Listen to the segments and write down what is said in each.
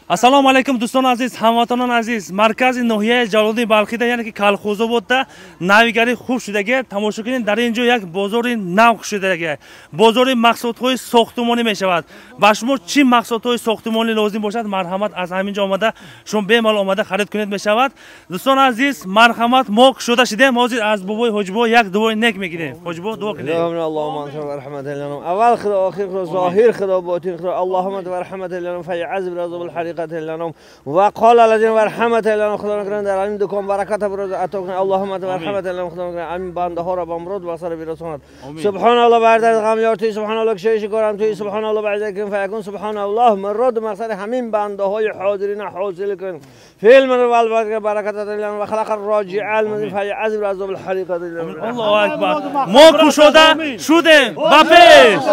Ассалому алайкум дӯстони азиз, ҳамватанони азиз. Маркази ноҳияи Ҷалолиддини Балхида, яъне ки Калхозободда навигарӣ хуб шудаги. Тамошо кунед, дар ин ҷо як бозори нав шудаги. Бозори маҳсулотҳои сохтумонӣ мешавад. Ба шумо чӣ маҳсулотҳои сохтумонӣ лозим бошад, марҳамат аз ҳамин ҷо омада, шумо бемалол омада харид кунед мешавад. Дӯстони азиз, марҳамат, мо кушода шудем. Ҳозир аз бобои Ҳоҷибо як дуои нек мегирем. Ҳоҷибо, дуо кунед. Аввал Худо, охир Худо, зоҳир Худо, ботин Худо. Аллоҳумма варҳамат лана файъазиб разобул ҳариқат لنم وقال الذين ورحمت لنا خدا نکنه در این دکان برکت بروز عطا کنه. اللهم ورحمت لنا خدا نکنه این بنده ها را به امرود و سر برساند. سبحان الله بردر غم یار توی، سبحان الله کشش کارم توی، سبحان الله بعد کن فیکون، سبحان الله مراد مقصد همین بنده های حاضرین حاصل کن. فعل من والبرکت برکت لنا و خلق الراجع المن فیعذب عذاب الحریق. الله اکبر. ما کشوده شدیم با پیش.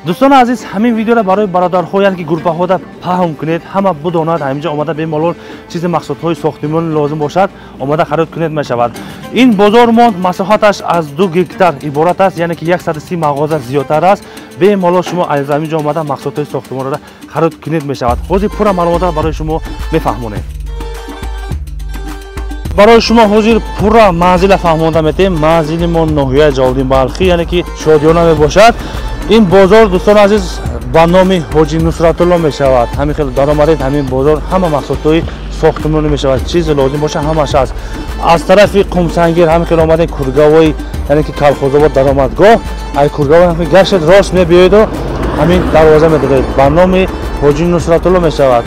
Дӯстони азиз, ҳамин видеоро барои бародарҳо, яъне ки гурбаҳода паҳн кунед, ҳама бидонад. Ҳаминҷо омада бемалол чизи маҳсулотҳои сохтимонӣ лозим бошад, омада харид кунед мешавад. Ин бозор монд масоҳаташ аз 2 гектар иборат аст, яъне ки 130 мағоза зиёдтар аст. Бемалол шумо аз ҳаминҷо омада маҳсулотҳои сохтимониро харид кунед мешавад. Ҳозир пурра маълумотро барои шумо мефаҳмонем. Барои шумо ҳозир пурра манзила фаҳмонда метем. Манзили мо ноҳияи Ҷалолиддини Балхӣ, яъне ки Шодиёна мебошад. Ин бозор дӯстони азиз ба номи Ҳоҷи Нусратулло мешавад. Ҳамин хел даромадед, ҳамин бозор ҳама маҳсулотҳои сохтумонӣ мешавад. Чизе лозим бошад ҳамаш аст. Аз тарафи Қумсангир ҳамин хел омадем Кургавои, яъне ки Калхозобод даромадгоҳ. Ай Кургавой ҳамин гаштед рост мебиёеду ҳамин дарвоза медоред. Ба номи Ҳоҷи Нусратулло мешавад.